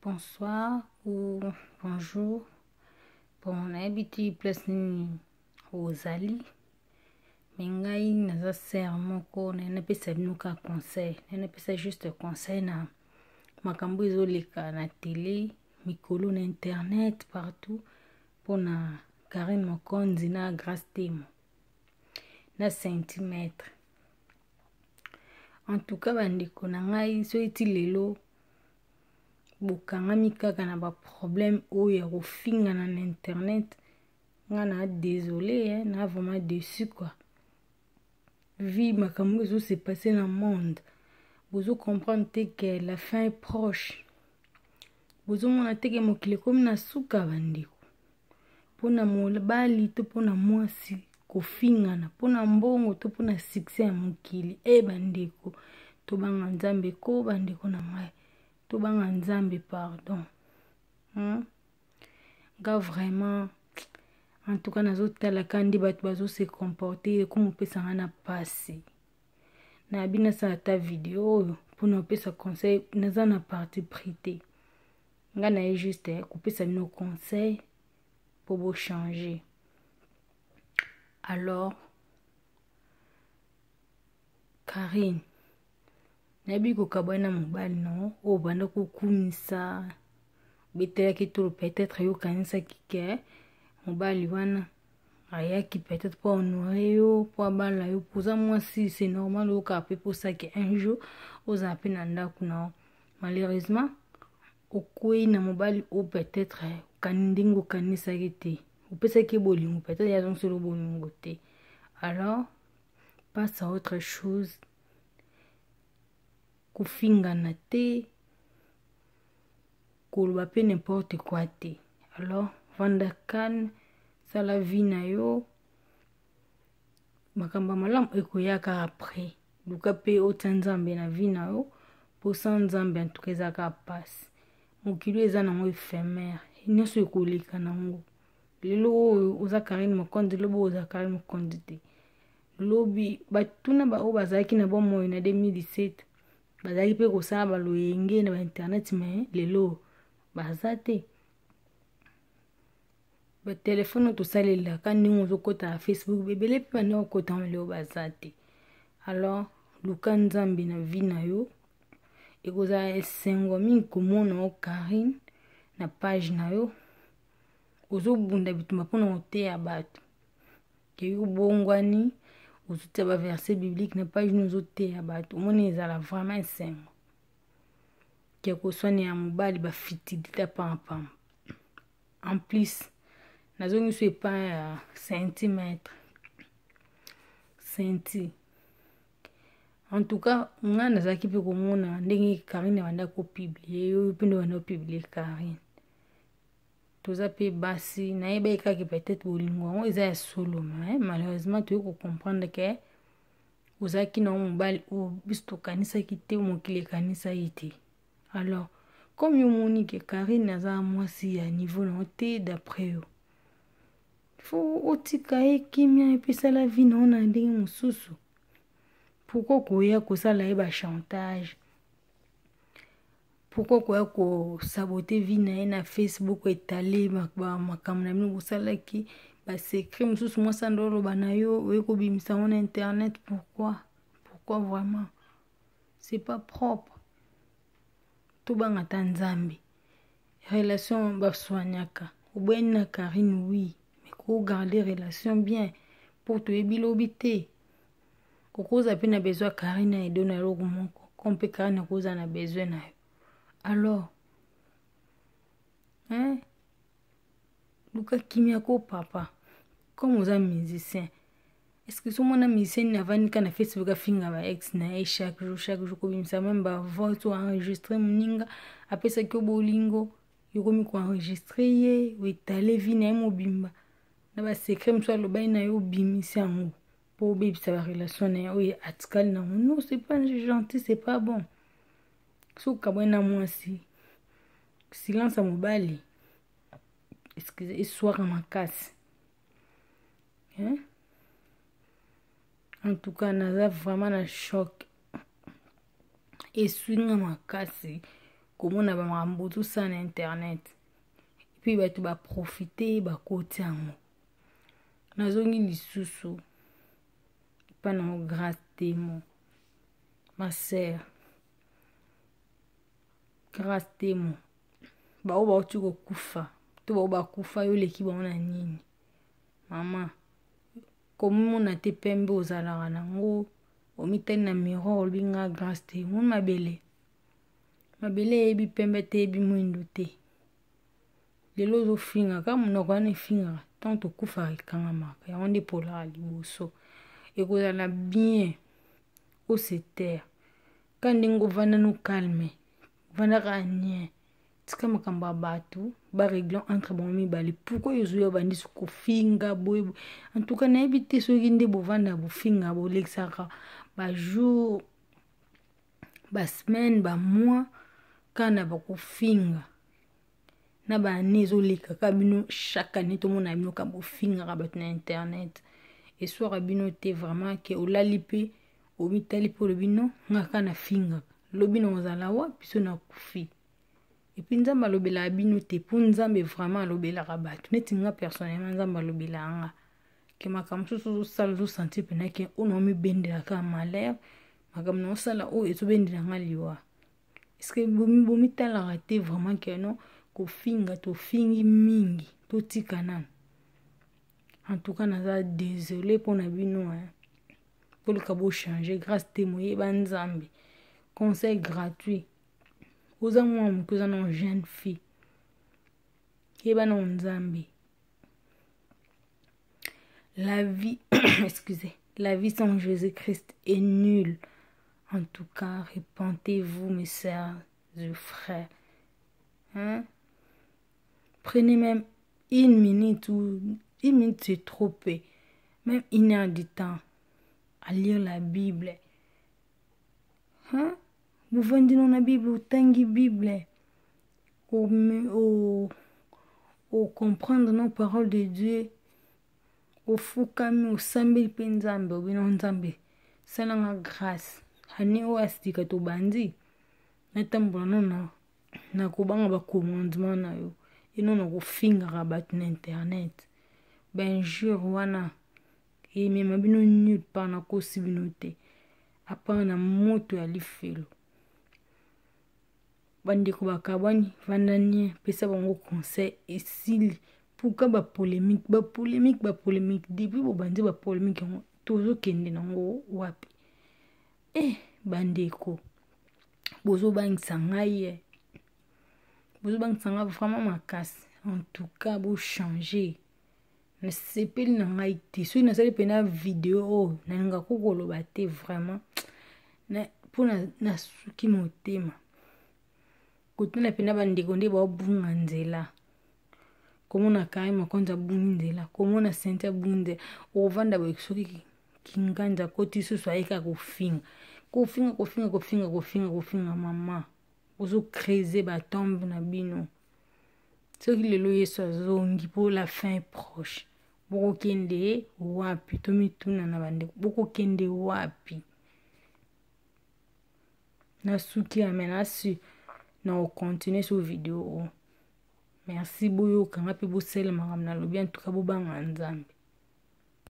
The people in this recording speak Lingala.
Bonsoir ou bonjour. Bon, nayebi te place nini ozali. Mais ngai naza sœur moko naye napesa bino ka conseil. Naye napesa juste conseil na makambo ezoleka na tele, mikolo na internet partout mpona Carine Mokonzi na Grace Temo na centimètre. En tout cas bandeko na ngai soki ti lelo bokangami kaka na baproblème oyo ya kofingana na internet nga na désolé eh, na vraiment déçu quoi vi makambo ezo se passer na monde bozo comprendre te que la fin est proche bozomona te ke mokili ekomi na suka bandeko mpo na mobali to mpo na mwasi kofingana mpo na mbongo to mpo na succès ya mokili e eh, bandeko tobanga nzambe ko bandeko na ngai tobanga nzambe pardon hmm? nga vraiment en tout cas nazotalaka nde bato bazose comporte ekomopesa nga na mpasi nayebi nasala ata video oyo mpona kopesa conseil naza na parti pris te nga naye juste eh, kopesa bino conseil mpo bochange alors Carine nayebi kokabwana na mobali na yo oyo obanda kokumisa obetelaki tolo peut-être yo okanisaki ke mobali wana ayaki peut-être mpo honore yo mpo abala yo mpo oza mwasi c'est normal oyokaka mpe mposaki un jour ozala mpe na ndako na yo malheureusement okwei na mobali oyo peut-être okani ndenge okanisaki te opesaki ye bolingo peut-être ye azongiseli bolingo te alors passe à autre chose kofingana te koloba mpe n'importe quoi te alors vanda calme sala vie na yo makambo ya malamu ekoyaka après luka mpe otia nzambe na vie na yo mpo sans nzambe antuka eza kaka mpasi mokili oyo eza nango ephémère nyonso ekoleka nango lelo oyo oza karine mokonzi lobi oyo oza karine mokonzi te lobi batuna baoyo bazalaki na bomoi na 2017 bazalaki mpe kosala baloyenge na bainternet me lelo baza te batelefone oyo tosalelaka ndenge ozokota na facebook ebele mpe banda kokota ngo lelo baza te alors luka nzambe na vie na yo ekozala esengo mingi komona yo karine na page na yo ozobunda bitumba mpona koteya bato keyi obongwani ozotia baverset biblique na page no ozoteya bato omoni ezala vraiment esengo ke koswana ya mobali bafitilite pampamba en plus nazongi so epai ya centimètre centi en tout cas ngai nazalaki mpe komona ndenge karine abanda kopiblie yo mpe nde obanda kopiblie karine toza mpe basi nayebaki kaka peut-être bolingo yango eza ya solo mais malheureusement toyei kocomprendre ke ozalaki na mobali oyo biso tokanisaki te mokili ekanisaki te alors comme yo omoni ke karine aza mwasi ya niveau na yo te d'après yo fo otika ye kimia epesala vie na yo na ndenge mosusu pourkui koya kosala ye bachantage pourkui koya kosabote vie na ye na facebook etale makambo na bino bosalaki basecret mosusu mwasi ando oloba na yo oye kobimisa yango na internet pourquoi pourquoi vraiment c'est pas propre tobanga ata nzambe relation baswanyaka oboyani na karine oui mais kogarde relation bien mpo toyebi lobi te okozala mpe na besoin ya karine aide na eloko moko comme mpe karine akozala na besoin na yo alors hein? luka kimia ko papa comme oza musicien est ce que so mwana musicien nini avandi ka na facebook afinga ba ex na ye chaque jour chaque jour kobimisa meme ba voice oenregistre moninga apesaki yo bolingo yokomi koenregistre ye oetale vie na ye mobimba na basecret mosusu alobaki na yo obimisi yango mpo obebisa barelation na ye oyo atikali nango non c'est pas gentil c'est pas bon soki okabwani na mwasi silence ya mobali excuse eswaka makasi hein? En tout cas naza vraiment na choc eswi nga makasi. Komona bamakambo ozosala na internet, epuis bato baprofite bakoti yango. Nazongi lisusu epa nango Grace Temo, ma sœur Grace Temo, baoyo bauti kokufa to baoyo bakufa, yo oleki bango na nini? Mama, komona te pembe ozalaka nango, omitali na miroir, olobi nga Grace te, omoni mabele, mabele eyebi pembe te, eyebi mwindu te. Lelo ozofinga kaka monoko wana efingaka, ntango tokufaka ekangamaka yango nde epolaka liboso. Ekozala bien ose taire ka ndenge ovanda no calme, ovandaka nie, tika makambo ya bato baregle entre bango mibale. Pourquoi ozoya obandisi kofinga boye? En tout cas nayebi te soki nde bovanda bofinga, bolekisaka bajour, basemaine, bamois kaka na bakofinga, na baane ezoleka kaka bino. Chaque année tomona bino kaka bofingaka bato na internet. Eswaka bino te vraiment ke olali mpe omitali mpe olobi no, nga kaka nafingaka, lobi na ozala wapi so nakufi? Epuis Nzambe alobelaka bino te? Mpo Nzambe vraiment alobelaka bato neti nga personnellement, Nzambe alobelaka nga ke makambo mosusu ozosala, ozosentir mpena ke oyo naomibendelaka malheur, makambo naosala oyo ezobendela nga liwa. Est-ce bomitalaka te vraiment ke no kofinga tofingi mingi, totika nano? En tout cas naza désolé mpona bino, hein. Poluka bochange. Grâce te, moyeba Nzambe. Conseil gratuit, oza mwana moke, oza na jeune fille, yeba na Nzambe. La vie, excusez, la vie sans Jésus-Christ est nulle. En tout cas, repentez-vous, mes sœurs et frères, hein? Prenez même une minute, ou une minute c'est trop peu, même une heure du temps à lire la Bible, hein? Bovandi no na Bible, otangi Bible, ocomprendre no parole de Dieu, ofukami, osambeli mpe Nzambe, obino Nzambe, salanga grâce, ane oyo asika tobandi, natambola no na kobanga bacommandement na yo, eno na kofingaka bato na internet. Bainjure wana emema bino nulle part, nakosi bino te, apart na moto ya lifelo. Bandeko bakabwani, vanda nie, pesa bango conseil, esili. Pourquoi bapolémique, bapolémique, bapolémique? Depuis bobandi bapolémique yango, tozokende nango wapi? E bandeko, bozobangisa ngai ye, bozobangisa ngai vraiment makasi. En tout cas bochange. Nasepeli na ngai te soki nasali mpena video oyo, nalinga ko koloba te vraiment, mpo nasuki motema kotuna mpena bandeko nde baobunga nzela. Komona Karim Mokonzi abungi nzela, komona Sente abungi nzela, okovanda boye, soki kinganza akoti susu, ayeka kofinga, kofinga, kofinga, kofinga, kofinga, kofinga. Mama, ozocrese batombe na bino. Soki lelo Yesu azongi, mpo la fin est proche, bokokende wapi? Tomituna na bandeko, bokokende wapi? Nasuki ya me nasi na kocontinue so video oyo. Merci, boyokanga mpe bosala makambo nalobi. Antuka bobanga Nzambe.